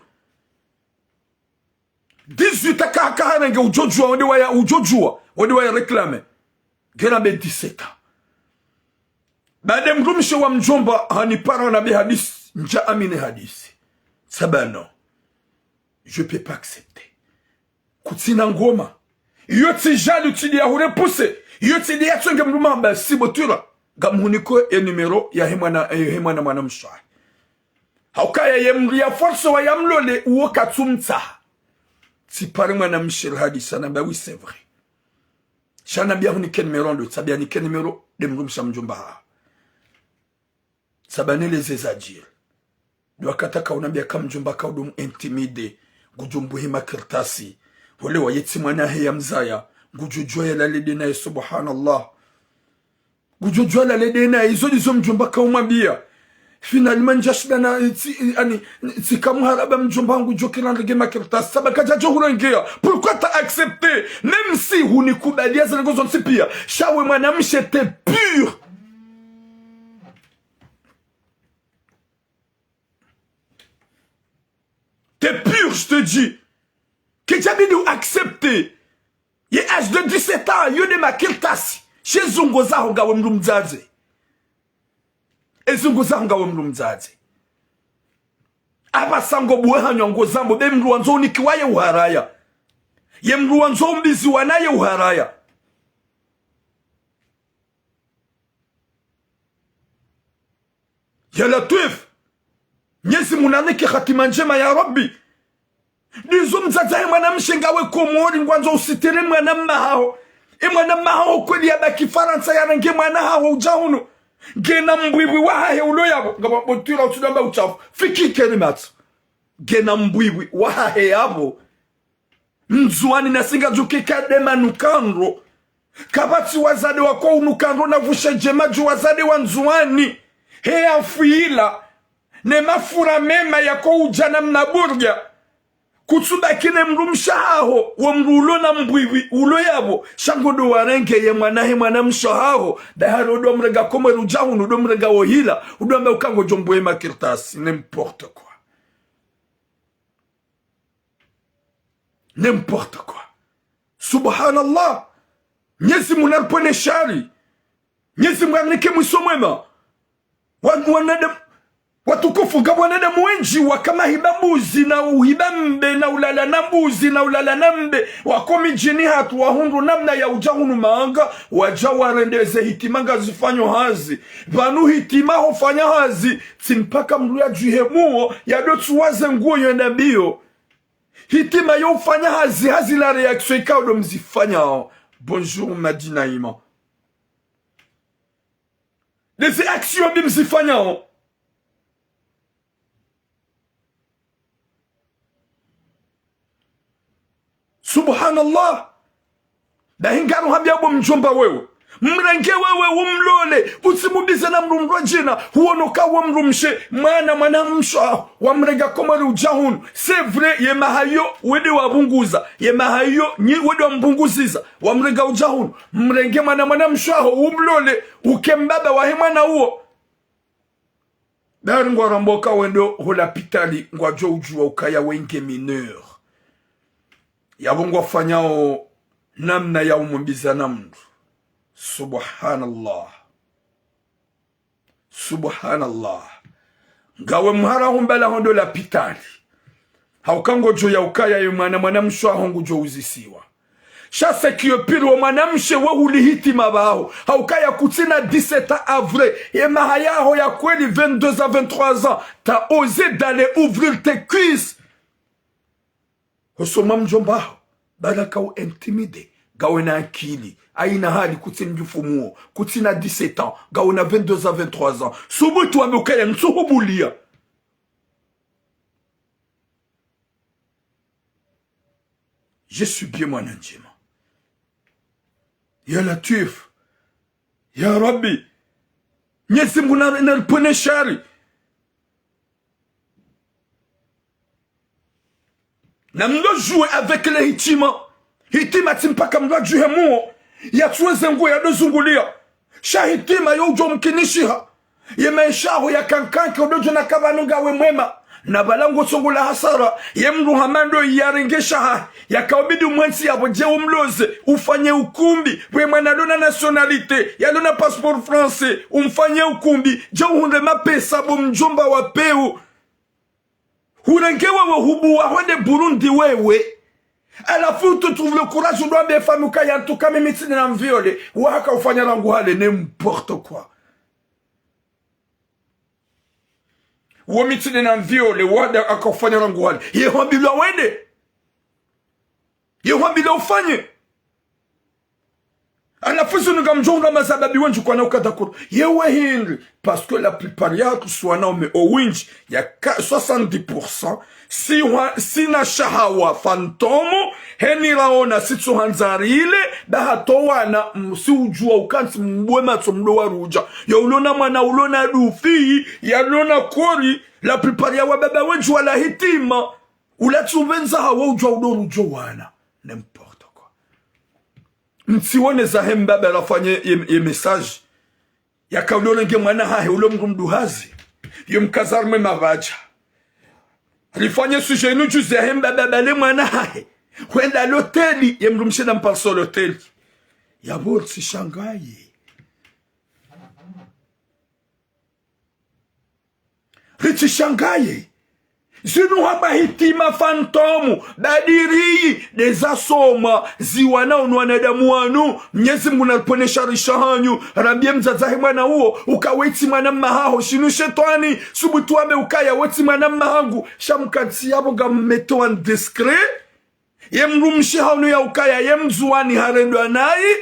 Dix-huit ans haka, haka harenge udjo djuwa, wende waya, udjo djuwa, wende waya réclamer. Ngena be dix-sept ans. Baada mdrumshe wa mdjomba, hanipara na be hadisi, ndja amini hadisi. Saba non. Je peux pas accepter. Kutsina ngoma. Iyo tsi jali, tsi nde ya hurepousser. Iyo tsi nde ya tsonge mdrume amba si bo twira. Ngamhuniko ye numéro ya he mwana, eh, he mwana mwanamshe. Haukaya ye mdru ya force wa ya mlole, uwo katsumtsaha. Tsipare mwanamshe hadisi, hanamba oui, c'est vrai. Sha hanambia hunike numéro ndo, tsambia nike numéro, nde mdrumshe wa mdjomba ha. Saba nele zeza djiri. Ndo wakati haka unambia ka mdjomba haka udo mu intimider. Ngudjo mbuhe makartasi. Hule wa yetsi mwana he ya mzaya. Ngudjo djuwa yalale nde naye, subhanallah. Ngudjo djuwa yalale nde naye, izo ndizo mdjomba haka umwambia. Finalement, ndjashinda na, tsi, ani, tsika muharaba mdjomba hangu djo kila ndrenge makartasi. Saba kadja djo hurengeya. Pourquoi t'as accepté? Même si hunikubaliya ze ndrongo zontsi pia. Sha we mwanamshe, t'es pur. T'es pur, je te dis. Kedjabidi u accepter. Ye âge de dix-sept ans, yo nde makartasi. She zungo zaho ngawe mdru mdzadze. E zungo zaho ngawe mdru mdzadze. Apvasa ngo buwe hanyo ngo zambo, be mdru wandzo unikiwa ye uharaya. Ye mdru wandzo umbiziwa naye uharaya. Ya Latwif. Mnyezi Mungu nanike hatima ndjema ya Rabbi. Ndizo mdzadze he mwanamshe ngawe Komori ngwandzo usitiri mwana mma haho. E mwana mma haho kweli yabaki Farantsa yarenge mwana haho udja hunu. Ngena mbwibwi wahahe ulo yapvo. Ngapvo bo twira utsudamba utshafu. Fiki keri matso. Ngena mbwibwi wahahe yapvo. Ndzuwani na singa djuke kadema nukandro. Kapvatsi wazade wako unukandro na vushe djema dju wazade wa Ndzuwani. He afwila. Ne mafura mema yako udja na mnaburya. Kutsubaki ne mdrumshe haho, wo mdru ulo na mbwibwi, ulo yapvo. Sha ngo ndo warenge ye mwana he mwanamshe haho. Dahari udo mrenga Komori udja hunu, udo mrenga wo hila. Udo amba uka ngodjo mbuhe makartasi. N'importe quoi. N'importe quoi. Subhanallah. Mnyezi Mungu naripvwene shari. Mnyezi Mungu arinike mwiso mwema. Wa-, wanadamu, watukufu, ngapvo wanadamu wendji waka mahiba mbuzi na uhiba mbe na ulala na mbuzi na ulala na mbe. Wako midjini hatru wahundru namna ya udja hunu manga, wadja warendeze hitima ngazifanyo hazi. Pvanu hitima hofanya hazi, tsi mpaka mdru yadjuhe muo, yadotsuwaze nguo yende mbiyo. Hitima yo ufanya hazi, hazi la réaction ikao ndo mzifanyao. Bonjour, Madina Iman. Des actions mbi mzifanyao. Subhanallah. Dahi ngaruhambia bo mdjomba wewe. Mrenge wewe umlole. Utsimumbize na mdru mdru djina. Huono ka wo mdrumshe. Mwana, mwanamshe. Wamrenga Komori udja hunu. C'est vrai, ye maha yo, wende wapvunguza. Ye maha yo, nyi wende wampvunguziza. Wamrenga udja hunu. Mrenge mwana, mwanamshe haho, umlole. Uke mbaba wahe mwana uwo. Dari ngwarambao ka wendo ho lapitali ngwadjo udjuwa ukaya wenge mineur. Yapvo ngwafanyao namna ya umumbiza na mdru. Subhanallah. Subhanallah. Ngawe mhara humbala hondo lapitali. Hauka ngodjo ya ukaya ye mwana, mwanamshe waho ngudjo uzisiwa. Sha sekiyo pili wo mwanamshe we huli hitima pvaho. Haukaya kutsina dix-sept ans à vrai. Ye maha yaho ya kweli vingt-deux à vingt-trois ans. T'as osé d'aller ouvrir tes cuisses. Hosoni mwa mdjomba haho. Baraka u intimidé. Ngawe na akili. Haina hali kutsi mdjufu muo. Kutsina dix-sept ans. Ngawe na vingt-deux à vingt-trois ans. Subutu wambe ukaya ntsuhubulia. Je suis bien mwana ndjema. Ya Latwif. Ya Rabbi. Mnyezi Mngu na, na ripvwene shari. Na mdru jouer avec le hitima. Hitima tsi mpaka mdru adjuhe muo. Yatsuwe ze nguo yado zungulia. Sha hitima yo udjo mkinishiha. Ye maesha yaho ya kankanke udo djo na kapvanu ngawe mwema. Na pvala ngo tsongo la hasara. Ye mdru hama ndo yarenge shahahe. Yakaubidi umwentsi yapvo dje umloze. Ufanye ukumbi. Pvwe mwana yalo na nationalité. Yalo na passeport français. Umfanye ukumbi. Dje uhundre mapesa bo mdjomba wa pewu. Hurenge wewe hubuwa hwende Burundi wewe. Halafu tu trouve le courage udo wambe famille ukaya en tout cas mimi tsi nde na mviole. Wahaka ufanya rangu hale n'importe quoi. Wo mi tsi nde na mviole, wahaka ufanya rangu hale. Ye hwambilwa wende. Ye hwambilwa ufanye. Halafu zinu ngamdjo hundra mazababi wendji kwana ukada kuru. Yewe hindri. Parce que la plupart yahatru si wanaume owindji, ya ka-, soixante-dix pour cent, si wa-, sina shahawa fantôme, heni raona si tsuhandza rile, ba hata wana, m-, si udjuwa ukantsi mbuwe matso mdo warudja. Ya ulo na mwana, ulo na dufi, yalo na kori, la plupart ya wababa wendji wala hitima. Ula tsi upvendza hawo udjuwa udo rudjo wana. N'importe quoi. Mtsiwone zahe mbaba rafanye ye, ye message. Yaka ulo renge mwana hahe, ulo mdru mduhazi. Yo mkaza harumwa mapvadja. Rifanye sujet inu juzi yahe mbaba bale mwana hahe. Hwenda loteli, ye mdru mshe na mparisa loteli. Yapvo ritsishangaye. Ritsishangaye. Zinu hamba hitima fantôme, badiri, ndeza soma, ziwana unu wanadamu wanu, Mnyezi Mngu na ripvwene shari shahanyu, rambiye mdzadze wahe mwana uwo, uka we tsi mwana mma haho, shinu shetwani, subutu wambe ukaya we tsi mwana mma hangu, sha mkantsi yapvo ngammete wa indiscret, ye mdrumshe haunu ya ukaya, ye mdzuwani harendwa nayi,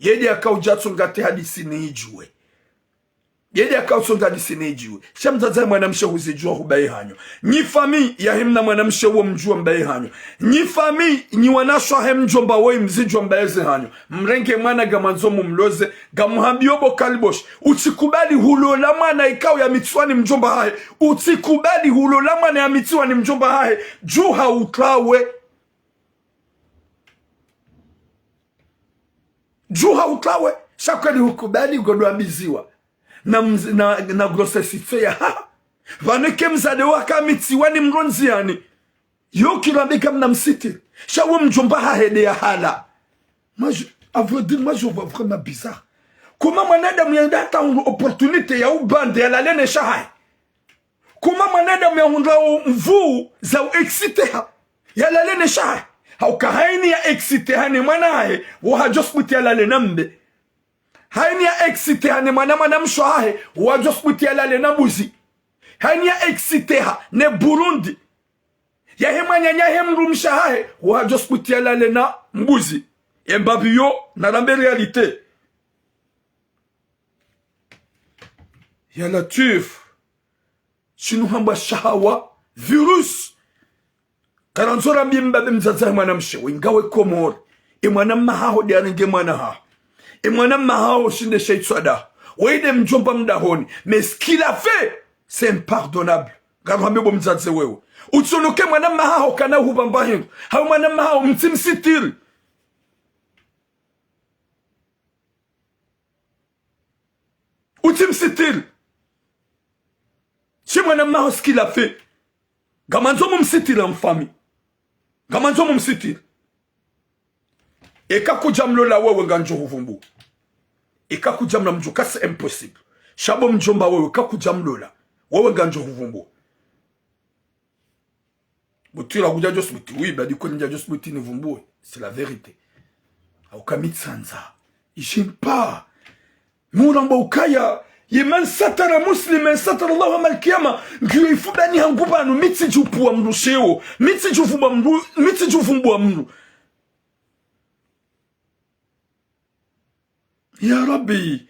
yedi yakaudja tsonga te hadisi ni idjuwe. Yedi yakautso ngadisi nidjiwe. Sha mdzadze mwanamshe huzidjuwa hubaye hanyu. Nyi fami yahe mna mwanamshe uwo mdjuwa mbaye hanyu. Nyi fami, nyi wanashe wahe mdjomba woyi mzidjuwa mbaye ze hanyu. Mrenge mwana ngamwandzo mumloze, ngamuhambiyo bo kaliboshi. Utsikubali hulola mwana ikao yamitsiwa ni mdjomba hahe. Utsikubali hulola mwana yamitsiwa ni mdjomba hahe. Djuha utrawe. Djuha utrawe, sha kweli hukubali ngodjo ambiziwa. Na mz-, na, na grossesse itso ya haha. Pvanu eka mdzadze waka amitsiwa ni mrondzi yani. Yo kila mbe kamna msitiri. Sha wo mdjomba hahe nde ya hala. Moi, je, à vrai dire, moi, je vois vraiment bizarre. Comment mwanadamu yenda hata une opportunité ya ubande yalale ne shahahe. Comment mwanadamu yahundra o nvuu za u exciter ha, yalale ne shahahe. Hauka haini ya exciter ha ne mwana hahe, wo hadjo subuti yalale na mbe. Haini ya exciter ha ne mwana mwanamshe hahe, wo hadjo subuti yalale na mbuzi. Haini ya exciter ha ne burundi yahe mwananya he mdrumshe hahe, wo hadjo subuti yalale na mbuzi. Emba pviyo, narambe réalité. Ya Latwif. Shinu hambwa shahawa, virus. Karandzo rambiye mbabe mdzadze he mwanamshe, we ngawe Komori. E mwana mma haho nde yarenge mwana haho. E mwana mma haho shinde sha itswada. Weyi nde mdjomba mdahoni. Mais ce qu'il a fait, c'est impardonnable. Ngaruhambe bo mdzadze wewe. Utsonoke mwana mma haho kana hupvamba hindru. Hawu mwana mma haho mtsimsitiri. Utsimsitiri. Shi mwana mma haho ce qu'il a fait. Ngamwandzo mumsitiri en famille. Ngamwandzo mumsitiri. Eka kudja mlola wewe ngandjo hupvumbuwa. Eka kudja mna mdjuka c'est impossible. Sha bo mdjomba wewe eka kudja mlola. Wewe ngandjo hupvumbuwa. Butwila kudjadjo subuti, oui, badi kweli ndjadjo subuti nivumbuwe. C'est la vérité. Hauka mi tsandza. J'aime pas. Muramba ukaya, ye man satara musliman satara Allahu yawmal qiyama, ngiyo ifubani hangu pvanu, mi tsidjupvuwa mndru sheo, mi tsidjuvumbuwa mndru, mi tsidjuvumbuwa mndru. Ya Rabbi,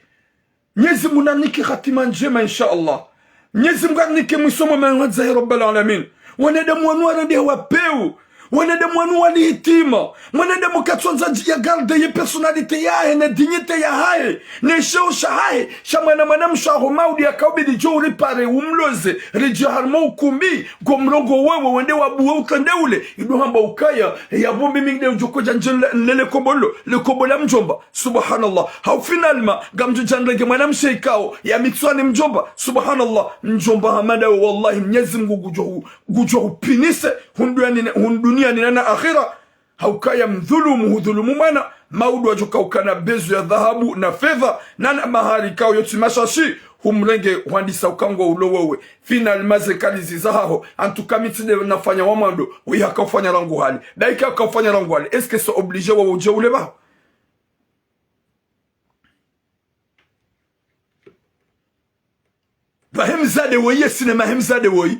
Mnyezi Mungu narinike hatima ndjema, insha Allah. Mnyezi Mungu arinike mwiso mwema, ya Rabbal Alamin. Wanadamu wanu warendeha wapvewu. Wanadamu wanu wali hitima. Mwanadamu katsondza dji-, ya garde ye personnalité yahe, ne dignité yahahe, ne sheo shahahe. Sha mwana mwanamshe aho mauri yakaubidi djo uripare umloze, ridje harumwa ukumbi, ngo mrongo wewe wende wabuwe utrende ule. Ido hamba ukaya, ya vumbi mi nde udjo kodja ndje nle-, nlele kobo lo, le kobo la mdjomba. Subhanallah. Hau finalement, ngamdjo dja nrenge mwanamshe ikao, ya mitswani mdjomba. Subhanallah. Mdjomba Hamada we, wallahi, Mnyezi Mungu ngudjo hu-, ngudjo hupinise, hunduniani, hunduniani na akhira. Haukaya mdhulumu, hudhulumu mwana, maudu wadjo kaukana bezu ya dhahabu na fedha, nana mahari kao yotsi mashashi, humrenge, hwandisa uka ngo ulo wewe. Finalement, ze kalizi zahaho, en tout cas, mi tsi nde nafanya wa mwando, weyi hakaufanya rangu hale. Daika hakaufanya rangu hale, est-ce que c'est obligé wewe udje ule pvaho? Pvahe mzade woyi, ye sinema he mzade woyi.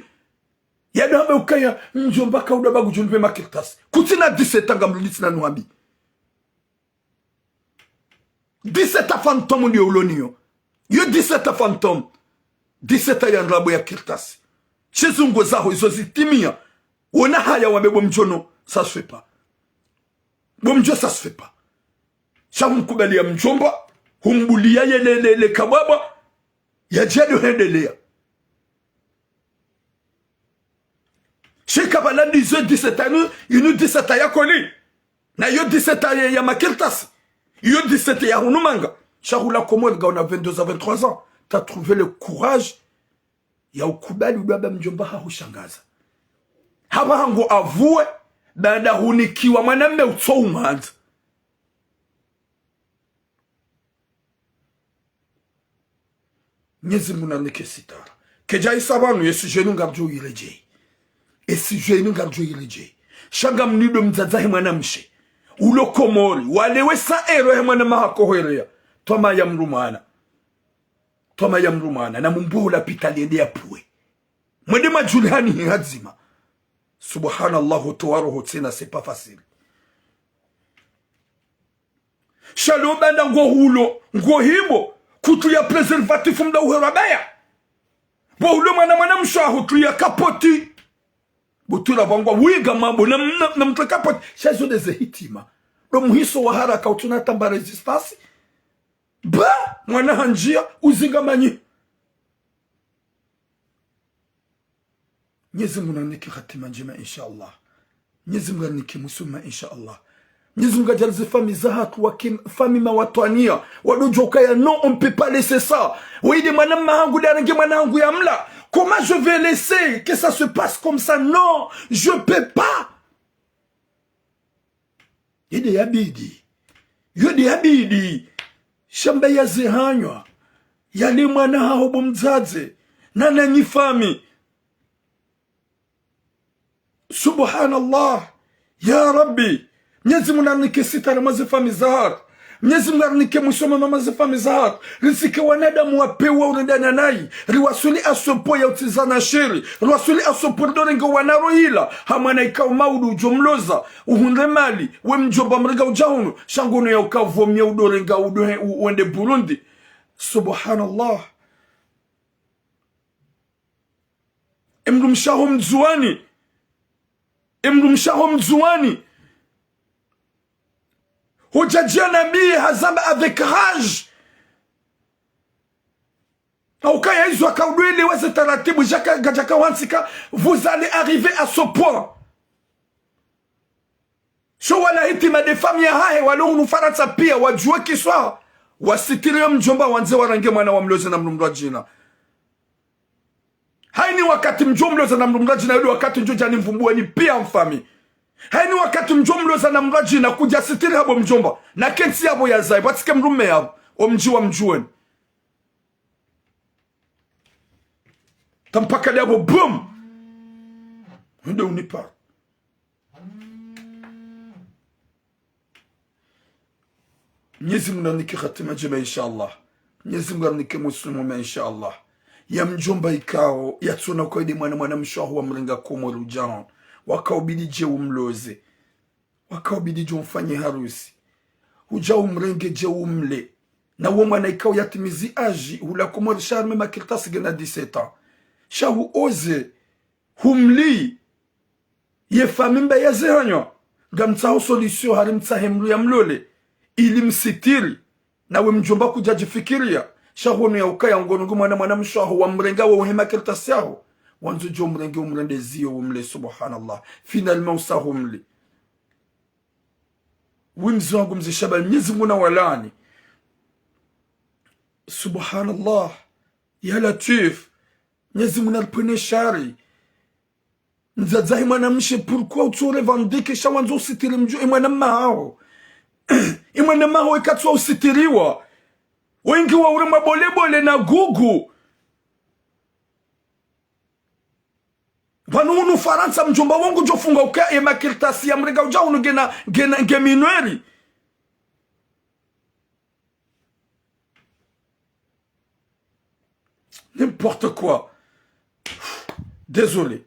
Yado hamba ukaya, mdjomba kauda ba ngudjo nipve makartasi. Kutsina dix-sept ans ngamlulitsina nuhambi. Dix-sept ans fantôme ndiyo uloniyo. Yo dix-sept ans fantôme. Dix-sept ans ya ndrabo ya kartasi. She zungo zaho izo zitimiya. Wona haya wambe bo mdjo no, ça se fait pas. Bo mdjo, ça se fait pas. Sha humkubaliya mdjomba, humbuliya ye le, le, le kabwabwa, yadjado hendeleya. She kabala ndizo dix-sept ans, inu, inu dix-sept ans ya koli. Na yo dix-sept ans ya, ya makartasi. Yo dix-sept ya hunu manga. Sha hula Komori nga una vingt-deux à vingt-trois ans. T'as trouvé le courage ya ukubali udo amba mdjomba hahushangaza. Hapvaha ngo avuwe, baada hunikiwa mwanamme utso umwandza. Mnyezi Mungu narinike sitara. Kedja isa pvanu, ye sujet inu ngaridjo yiredjeyi. Ye sujet inu ngaridjo yiredjeyi. Sha ngamnido mdzadze he mwanamshe. Ulo Komori, walewe sa ero he mwana maha kohereya. Twama ya mdru mwana. Twama ya mdru mwana, na mumbuhu lapitali yende yapvuwe. Mwende madjuli hani hi hadzima. Subhanallah, hutowa roho tsena, c'est pas facile. Sha lo banda ngo hulo, ngo hibo, kutru ya préservatif mda uherwa baya. Bo hulo mwana mwanamshe aho tru ya kapoti. Butwila pvangwa, wiga mambo, na, na, na mtre kapoti. Sha zo nde ze hitima. Ndo muhiso wa haraka utsuna tamba résistance. Ba, mwana hanjiya, uzinga manyi. Mnyezi Mungu narinike hatima ndjema, insha Allah. Mnyezi Mungu narinike mwiso mwema, insha Allah. Mnyezi Mungu nadjaanlie ze famille zahatru, waki-, famille mawatwaniya, wadodjo ukaya, non, on ne peut pas laisser ça. Weyi nde mwana mma hangu, ndarenge mwana hangu ya mla. Comment je vais laisser que ça se passe comme ça? Non, je peux pas. Yo nde yabidi. Yo nde yabidi. Sha mba ya zihanywa. Yali mwana haho bo mdzadze. Na nanyi famille. Subhanallah. Ya Rabbi. Mnyezi Mungu narinike sitara mwa ze famille zahatru. Mnyezi Mungu narinike mwiso mwema mwa ze famille zahatru. Rizike wanadamu wapvewu wa urendana nayi. Riwaswili à ce point ya utsizana sheri. Riwaswili à ce point rido renge wana rohila. Ha mwana ikao maudu udjo mloza. Uhundre mali. We mdjomba mrenga udja hunu. Sha ngono ya uka vaut mieux udo renga udo he-, u-, wende Burundi. Subhanallah. Emdrumshe aho Mndzuwani. Emdrumshe aho Mndzuwani. Hudjadjia nabiye hazamba avec rage. Haukaya izo akaudwele waze taratibu djaka, gadjaka wantsika, vous allez arriver à ce point. Sho wala hitima nde famille yahahe, walo hunu Farantsa piya, wadjuwe kiswa, wasitiri yo mdjomba wandze warenge mwana wamloze na mdru mdrwadjina. Hayini wakati mdjo mloza na mdru mdrwadjina, yuli wakati ndjo djani mvumbuweni piya mfami. Hayini wakati mdjo mloza na mdrwadjina kudja sitiri habo mdjomba, na kentsi yabo yazaye, pvatsike mdrume yabo, omdji wa Mndzuwani. Tampaka liyabo, boum! Hende unipa. Mnyezi Mungu narinike hatima ndjema, inshallah. Mnyezi Mungu narinike mwiso mwema, inshallah. Ya mdjomba ikao, yatsona uka inde mwana, mwanamshe waho wamrenga Komori udja hunu. Wakaubidi dje umloze. Wakaubidi dje umfanye harusi. Udja umrenge dje umle. Na wo mwana ikao yatimizi âge, hula Komori sha harumwa ye makaratasi ngena dix-sept ans. Sha hu oser, humli. Ye famille mba yazihanywa. Ngamtsaho solution hari mtsahe mdru ya mlole. Ili msitiri. Nawe mdjomba kudja djifikiria. Sha hono ya ukaya ngono ngu mwana, mwanamshe waho wamrenga wo uhe makaratasi yaho. Wandzo djo mrenge umrende ziyo umle, subhanallah. Finalement usa humli. Wi mze wangu mze Shabani, Mnyezi Mungu nawalaani. Subhanallah. Ya Latwif. Mnyezi Mungu naripvwene shari. Mdzadze he mwanamshe, pourquoi utso revendiquer sha wandzo usitiri mdjo, e mwana mma haho. E mwana mma haho eka tso usitiriwa. Wengi wa uremwa bole bole na gugu. Pvanu hunu Farantsa mdjomba wangu djo funga uka ye makaratasi ya mrenga udja hunu ngena, ngena, nge mineur. N'importe quoi. Désolé.